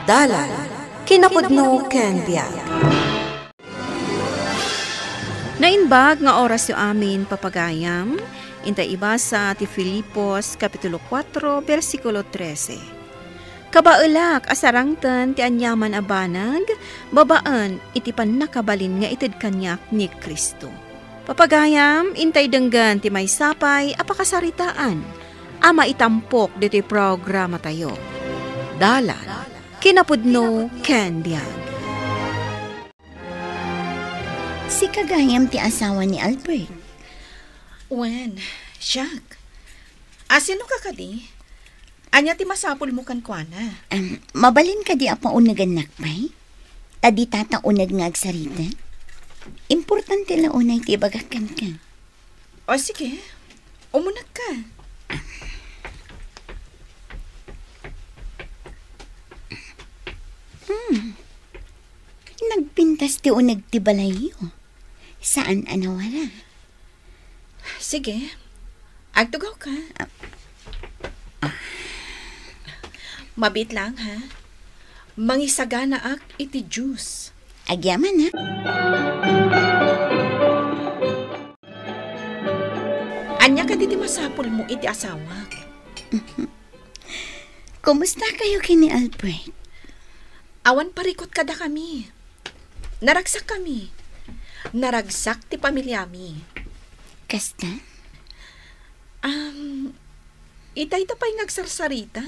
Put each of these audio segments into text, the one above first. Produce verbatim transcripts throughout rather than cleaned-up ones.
Dalan, kinapudno ken biag. Naimbag nga orasyo amin, papagayam, intay ibasa ti Filipos, Kapitulo kuatro, bersikulo trese. Kabaelak a sarangten ti aniaman a banag babaen iti pannakabalin nga ited kaniak ni Cristo. Papagayam, intay denggen ti maysa pay a pakasaritaan a maitampok ditoy programatayo. Dalan, kinapudno ken biag. Sika gayam ti asawa ni Albert. Wen, siak. Asino ka kadi? Ania ti masapulmo kenkuana? Am, mabalin kadi a paunegannak pay? Ta dita ta uneg nga agsarita. Importante la unay ti ibagak kenka. O, sige. Umunegka. Hmm. Nagpintas ti uneg ti balayyo. Saan a nawara? Sige. Agtugawka. Ah. Ah. Mabiit lang, ha? Mangisaganaak iti juice. Agyaman, ha? Ania kadi ti masapulmo iti asawak? Kumusta kayo ken ni Albert? Awan parikut kadakami. Naragsakkami. Naragsak ti pamiliami. Kasta? Um, itay ta pay nga agsarsarita.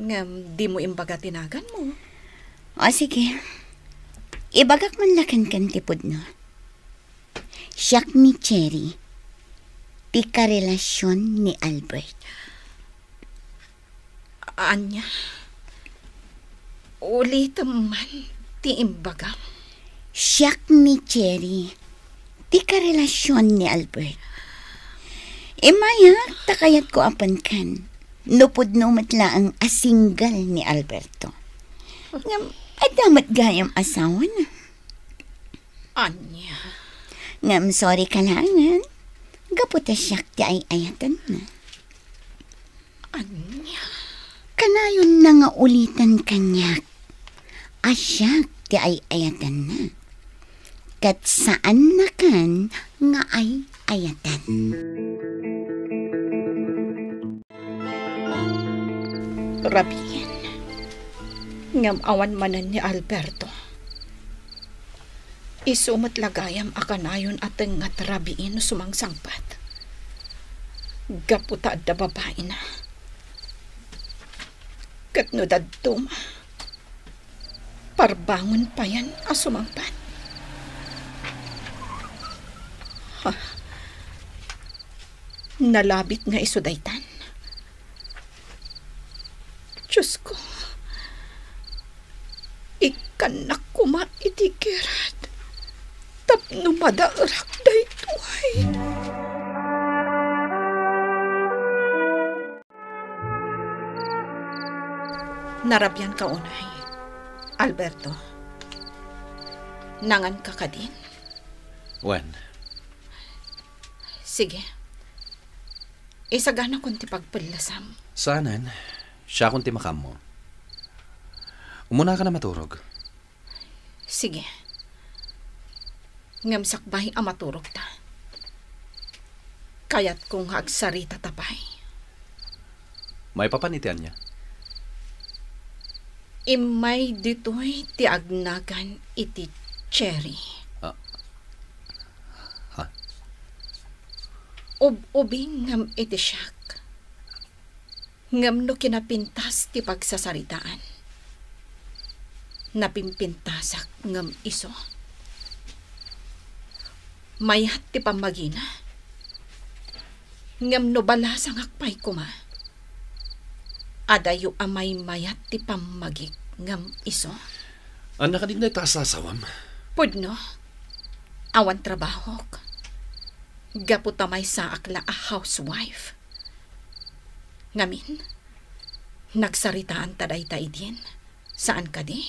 Ngem dimo imbaga ti naganmo. O, sige. Ibagak man la kenka ti pudno. Siak ni Cherry, ti karelasion ni Albert. Ania? Ulitem man ti imbagam. Siak ni Cherry, ti karelasion ni Albert. Immayak ta kayatko a penkan, no pudno met laeng a single ni Alberto. Ngem adda met gayam asawana. Ania? Ngem sorry ka laengen, gapu ta siak ti ay-ayatenna. Ania? Kanayonna nga ulitan kaniak a siak ti ay-ayatenna. Ket saannakan nga ay-ayaten. Rabiin. Ngem awan manen ni Alberto. Isu met la gayam a kanayon a tengnga ti rabii no sumangsangpet. Gapu ta adda babaina. Ket no dadduma, parbangon payen a sumangpet. Ha? Nalabit nga isu daytan. Diosko, ikkannak koma iti geret tapno madaerak daytoy. Narabianka unay, Alberto. Nanganka kadin? Wen. Sige. Isaganakon ti pagpellasam. Saanen, siakon ti makaammo. Umunaka a maturog. Sige. Ngem sakbay a maturogta, kayatko nga agsaritata pay. Maipapan iti ania? Immay ditoy ti agnagan iti Cherry. Ah. Ha? Ub-ubing ngem iti siak. Ngem no kinapintas ti pagsasaritaan, napimpintasak ngem isu. Mayat ti pammagina. Ngem no balasangak pay koma, adayo a maymayat ti pammagik ngem isu. Ania kadin dayta a sasawam? Pudno, awan trabahok. Gapu ta maysaak la a housewife. Ngamin, nagsaritaanta dayta idin, saan kadi?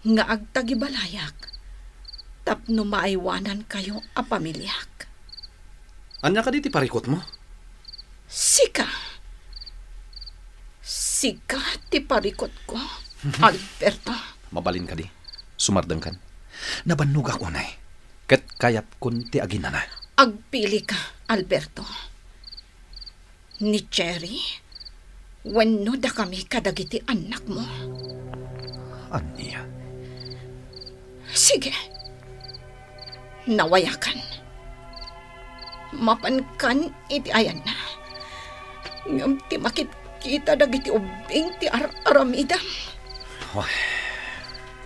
Nga agtagibalayak tapno maaywanankayo a pamiliak. Ania kadi ti parikutmo? Sika! Sika ti parikutko. Alberto. Mabalin kadi? Sumardengkan. Nabannogak unay. Ket kayatkon ti aginana. Agpilika, Alberto. Ni Cherry, wenno dakami kadagiti annakmo? Ania? Sige. Nawayakan. Mapankan iti ayanna. Ngem ti makitkita dagiti ubbing ti ar-aramidem. Ay.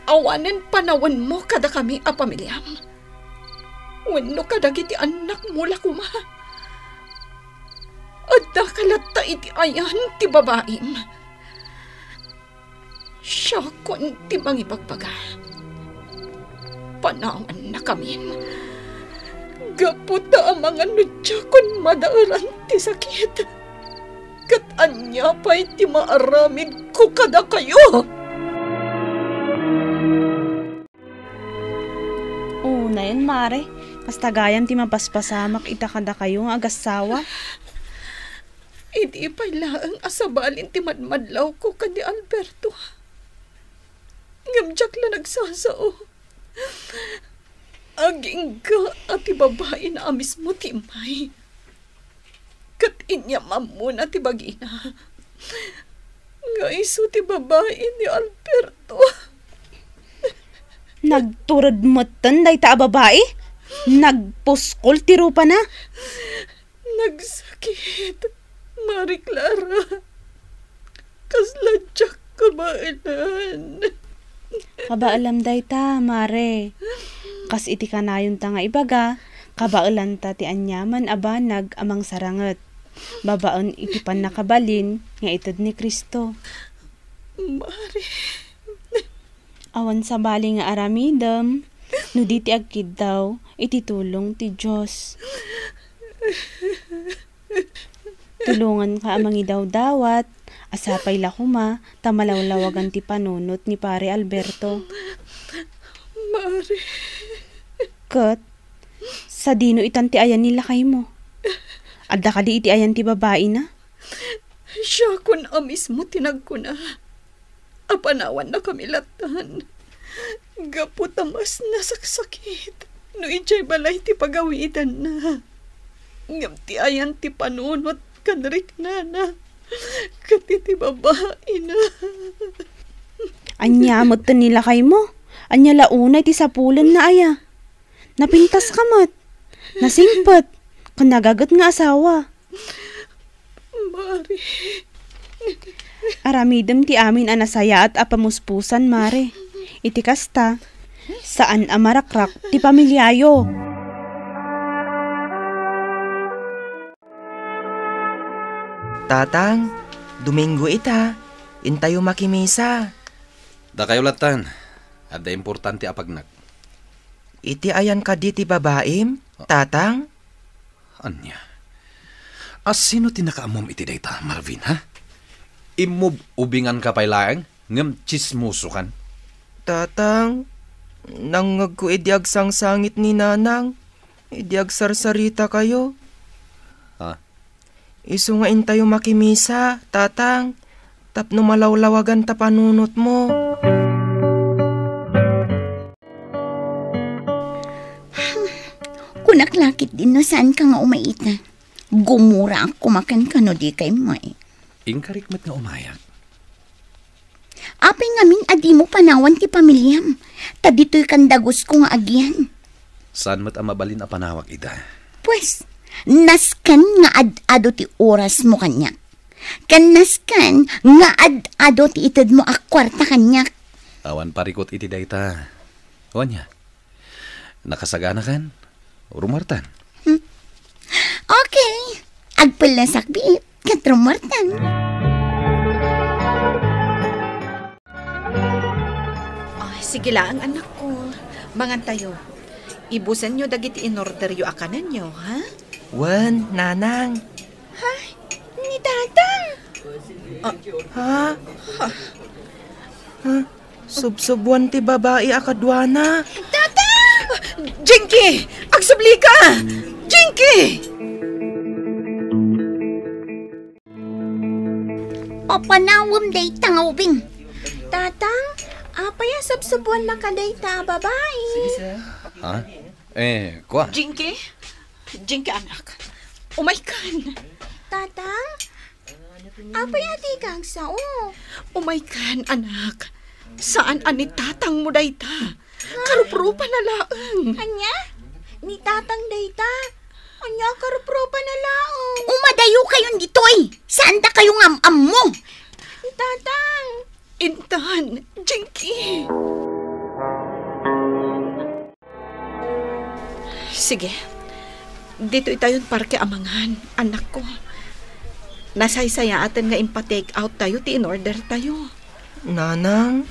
Awanen panawenmo kadakami a pamiliam. Wenno kadagiti annakmo la koma. Addaka latta iti ayan ti babaim. Siakon ti mangibagbaga. Panawannakamin. Gapu ta amangan no diakon madaelan ti sakit. Ket ania pay ti maaramidko kadakayo? Unayen, Mare, kasta gayam ti mapaspasamak ita kadakayo nga agassawa. Idi pay laeng a sabalin ti madmadlawko ken ni Alberto. Ngem diak la nagsasao. Agingga a ti babaina a mismo ti immay. Ket inyam-ammona ti bagina nga isu ti babai ni Alberto. Nagtured metten dayta a babai? Nagpuskol ti rupana? Nagsakit, Mare Clara. Kasla diak kabaelan. Kabaelam dayta, Mare. Kas iti kanayonta nga ibaga, kabaelanta ti aniaman a banag a mangsaranget babaen iti pannakabalin nga ited ni Cristo. Mare. Awan sabali nga aramidem no di ti agkiddaw iti tulong ti Dios. Tulonganka a mangidawdawat, a sapay la koma ta malawlawagan ti panunot ni Pare Alberto. Mare. Ket, sadino itan ti ayan ni lakaymo? Adda kadi iti ayan ti babaina? Siakon a mismo ti nagkuna a panawannakami lattan. Gapu ta mas nasaksakit no idiay balay ti pagawidanna. Ngem ti ayan ti panunot ken riknana ket iti babaina. Ania met ti lakaymo? Ania la unay ti sapulenna aya? Napintaska met. Nasingpet. Ken nagaget nga asawa. Mare. Aramidem ti amin a nasayaat a pamuspusan, Mare. Iti kasta, saan a marakrak ti pamiliayo. Tatang, Domingo ita. Intayo makimisa. Dakayo lattan. Adda importante a pagnak. Iti ayan kadi ti babaim, Tatang? Ania? Asino ti nakaammom iti dayta, Marvin, ha? Immub-ubinganka pay laeng, ngem tsismosokan. Tatang, nangngegko idi agsangsangit ni Nanang, idi agsarsarita kayo. Ha? Isu nga intayo makimisa, Tatang, tapno malawlawagan ta panunotmo. Kunak la ketdin no saanka nga umay ita. Gumuraak koma kenka no dika immay. Inkarik met nga umayak. Apay ngamin a dimo panawan ti pamiliam, ta ditoy kan dagusko nga agian? Saan met a mabalin a panawak ida? Pues, nasken nga ad-ado ti orasmo kaniak. Ken nasken nga ad-ado ti itedmo a kuarta kaniak. Awan parikut iti dayta. Wen aya, nakasaganakan, rumuartan. Hmm. Okay. Agpellasak biit, ket rumuartan. Ah, sige laeng, anakko. Mangantayo. Ibusenyo dagiti inorderyo a kanenyo, ha? Wen, Nanang. Hay, ni Tatang. Ah. Ha? Ha? Ha? Subsubuan ti babai a kaduana. Tatang! Jinky! Agsublika! Jinky! Papanawem dayta nga ubing. Tatang, apay a subsubuannaka dayta a babai? Ha? Eh, kua? Jinky? Jinky, anak. Umaykan. Tatang, apay a dika agsao? Umaykan, anak. Saan a ni tatangmo dayta. Karuprupa na laeng. Ania? Ni tatang dayta. Ania, karuprupa na laeng. Umadayo kayon ditoy. Saan da kayo nga am-ammo? Tatang. Intan, Jinky. Sige. Ditoy tayon parke a mangan, anakko. Nasaysayaaten nga impa-take out tayo ti in-order tayo. Nanang,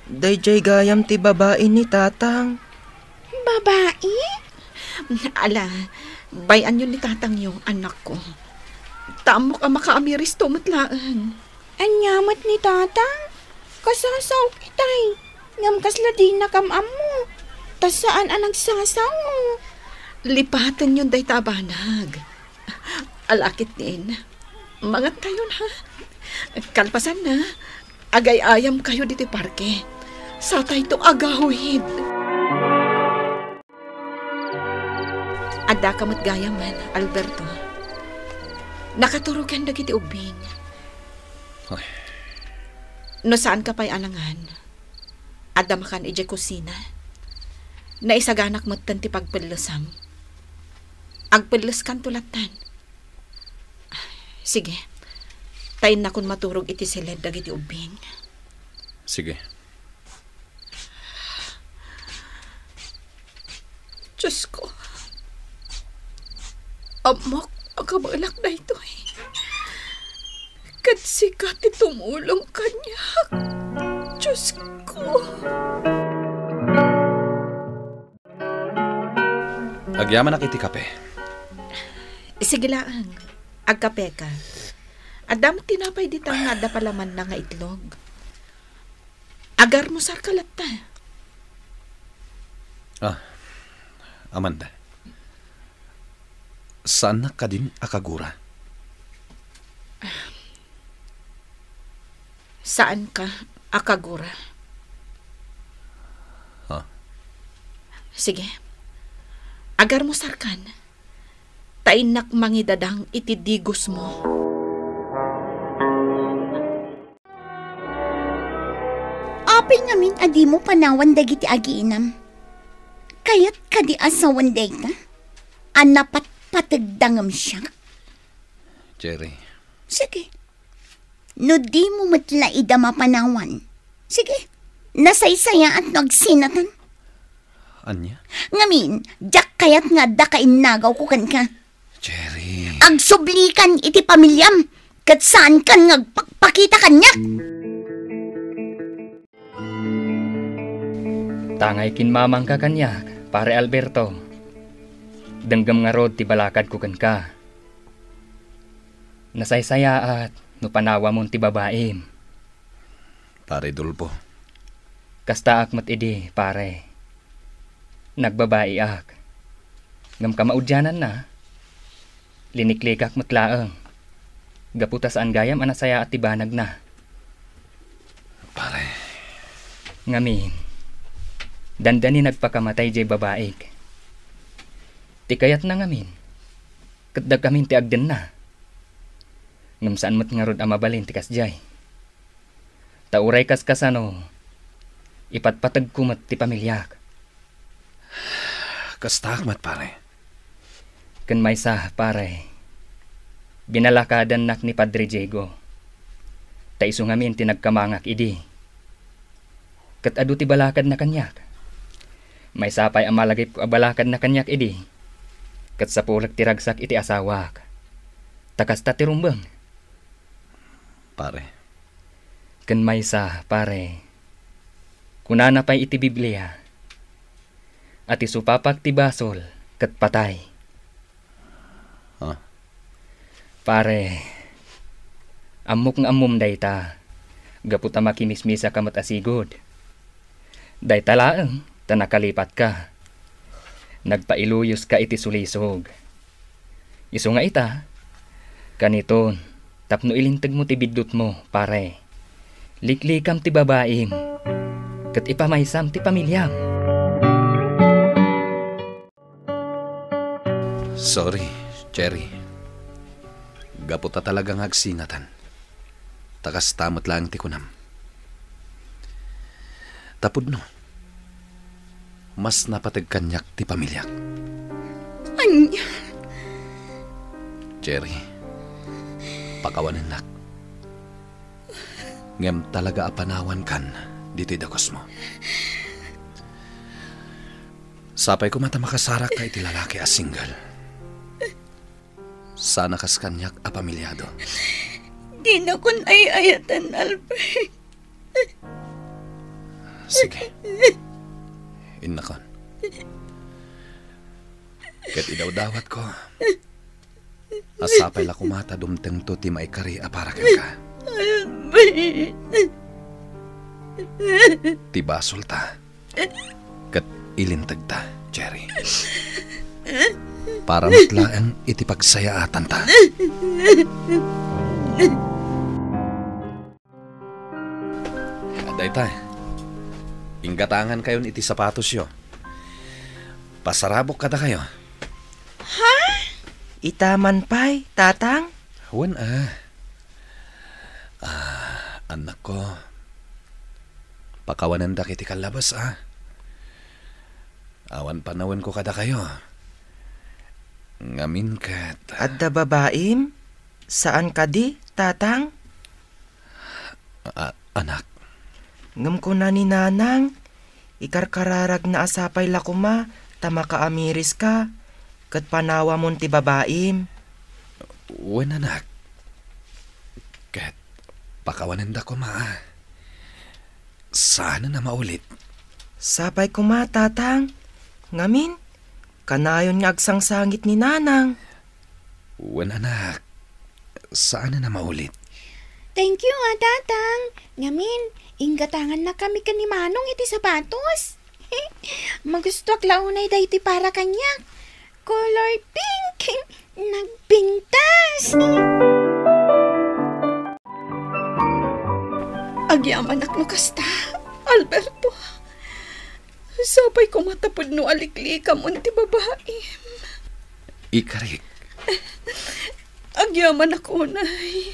daydiay gayam ti babai ni tatang. Babai? Ala, bay-anyo ni tatangyo, anakko. Ta ammok a makaamiristo met laeng. Ania met ni tatang? Kasasaok itay. Ngem kasla dinakam ammo. Ta saan a nagsasao. Lipatenyon dayta a banag. Ala ketdin. Mangan tayon, ha? Kalpasanna, agay-ayam kayo ditoy parke. Satayto agawid. Addaka met gayamen, Alberto. Nakaturogan dagiti ubbing. Ay. No saanka pay a nangan, adda makan idiay kusina. Naisaganak metten ti pagpellesam. Agpelleskanto lattan. Sige. Ta innakon maturog iti siled dagiti ubbing. Sige. Diosko, ammok a kabaelak daytoy. Ket sika ti tumulong kaniak. Diosko. Agyamanak iti kape. Sige laeng. Agkapeka. Adda met tinapay dita nga adda palamanna nga itlog. Agarmusarka latta. Ah, Amanda. Saannak kadin a kagura? Saanka a kagura? Ha? Sige. Agarmusarkan. Ta innak mangidadang iti digosmo. Apay ngamin a dimo panawan dagiti agiinam? Kayat kadi a sawen dayta a napatpategda ngem siak? Cherry. Sige. No dimo met la ida mapanawan, sige, nasaysayaat no agsinatan. Ania? Ngamin, diak kayat nga adda kainnagawko kenka. Cherry. Agsublikan iti pamiliam, ket saankan nga agpakpakita kaniak. Tangay kinmamangka kaniak, Pare Alberto. Denggem ngarud ti balakadko kenka. Nasaysayaat no panawamon ti babaim. Pare Dolfo. Kastaak met idi, pare. Nagbabaiak. Ngem kamaudiananna, liniklikak met laeng. Gapu ta saan gayam a nasayaat ti banagna. Pare. Ngamin, dandani nagpakamatay diay babaik. Ti kayatna ngamin, ket dakamin ti agdenna. Ngem saan met ngarud a mabalin ti kasdiay. Ta uray kas kasano, ipatpategko met ti pamiliak. Kastaak met, pare. Ken maysa, pare, binalakadannak ni Padre Diego. Ta isu ngamin ti nagkamangak idi. Ket adu ti balakadna kaniak. Maysa pay a malagipko a balakadna kaniak idi, ket sapulek ti ragsak iti asawak. Ta kasta ti rumbeng. Pare. Ken maysa, pare, kunana pay iti Biblia, a ti supapak ti basol ket patay. Ha? Pare, ammok nga ammom dayta, gapu ta makimismisaka met a sigud. Dayta laeng ta nakalipatka. Nagpailuyoska iti sulisog. Isu nga ita, kaniton, tapno ilintegmo ti biddutmo, pare. Liklikam ti babaim, ket ipamaysam ti pamiliam. Sorry, Cherry. Gapu ta talaga nga agsinatan. Ta kasta met laeng ti kunam. Ta pudno, mas napateg kaniak ti pamiliak. Ania? Cherry, pakawanennak. Ngem talaga a panawankan ditoy dakusmo. Sapay koma ta makasarakka iti lalaki a single. Sana kas kaniak a pamiliado. Dinakon ay-ayatan, Albert. Sige. Innakon. Ket idawdawatko a sapay la koma ta dumtengto ti maikari a para kenka. Albert. Ti basolta ket ilintegta, Cherry. Para met laeng iti pagsayaatanta. Dayta, inggatangankayon iti sapatosyo. Pasarabok kadakayo. Ha? Ita man pay, Tatang? Wen a. Ah, annakko, pakawanendak iti kallabas a. Awan panawenko kadakayo. Ngamin ket adda babaim? Saan kadi, Tatang? A-, anak. Ngem kuna ni Nanang, ikarkararagna a sapay la koma ta makaamiriska ket panawamon ti babaim. Wen, anak. Ket pakawanenda koma a. Saanen a maulit. Sapay koma, Tatang. Ngamin, kanayon nga agsangsangit ni Nanang. Wen, anak. Saanen a maulit. Thank you, a, Tatang. Ngamin, inggatangannakami ken ni Manong iti sapatos. Magustoak la unay daytoy para kaniak. Color pink. Nagpintas. Agyamanak no kasta, Alberto. Sapay koma ta pudno a liklikamon ti babaim. Ikarik. Agyamanak unay.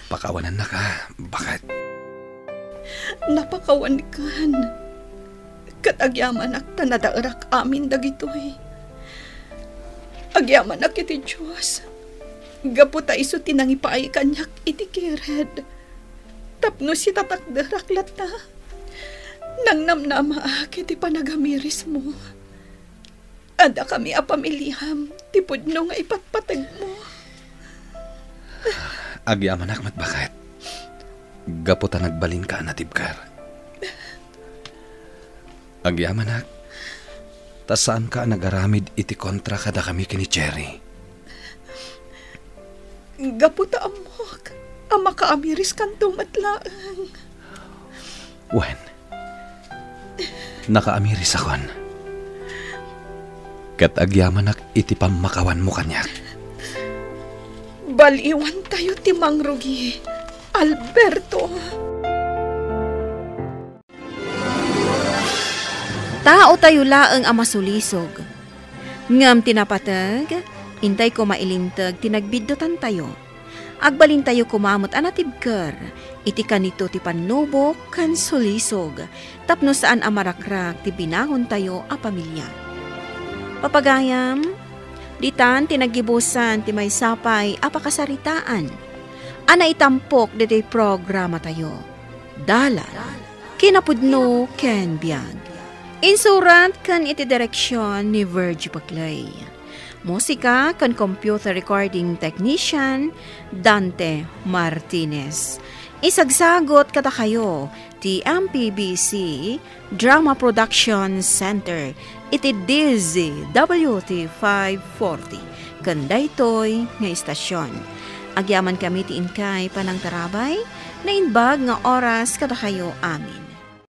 Pakawanennaka, baket. Napakawankan. Ket agyamanak ta nadaerak amin dagitoy. Agyamanak iti Dios, gapu ta isu ti nangipaay kaniak iti kired. Tapno sitatakderak latta, nangnamnamaak iti panagamirismo. Addakami a pamiliam ti pudno nga ipatpategmo. Agyamanak met, baket, gapu ta nagbalinka a natibker. Agyamanak, ta saanka a nagaramid iti kontra kadakami ken ni Cherry. Gapu ta ammok a makaamiriskanto met laeng. Wen, nakaamirisakon. Ket agyamanak iti pammakawanmo kaniak. Baliwantayo ti mangrugi, Alberto. Taotayo laeng a masulisog. Ngem ti napateg, intay koma ilinteg ti nagbiddutantayo. Agbalintayo koma met a natibker iti kanito ti pannubok ken sulisog tapno saan a marakrak ti binahontayo a pamilia. Papagayam, ditan ti naggibusan ti maysa pay a pakasaritaan a naitampok ditoy programatayo. Dalan, kinapudno ken biag. Insurat ken iti direksion ni Virgie Paclay. Musika ken computer recording technician, Dante Martinez. Isagsagot kadakayo ti M P B C Drama Production Center iti D Z W T five forty, ken daytoy nga istasyon. Agyamankami ti inkay panangtarabay, naimbag nga oras kadakayo amin.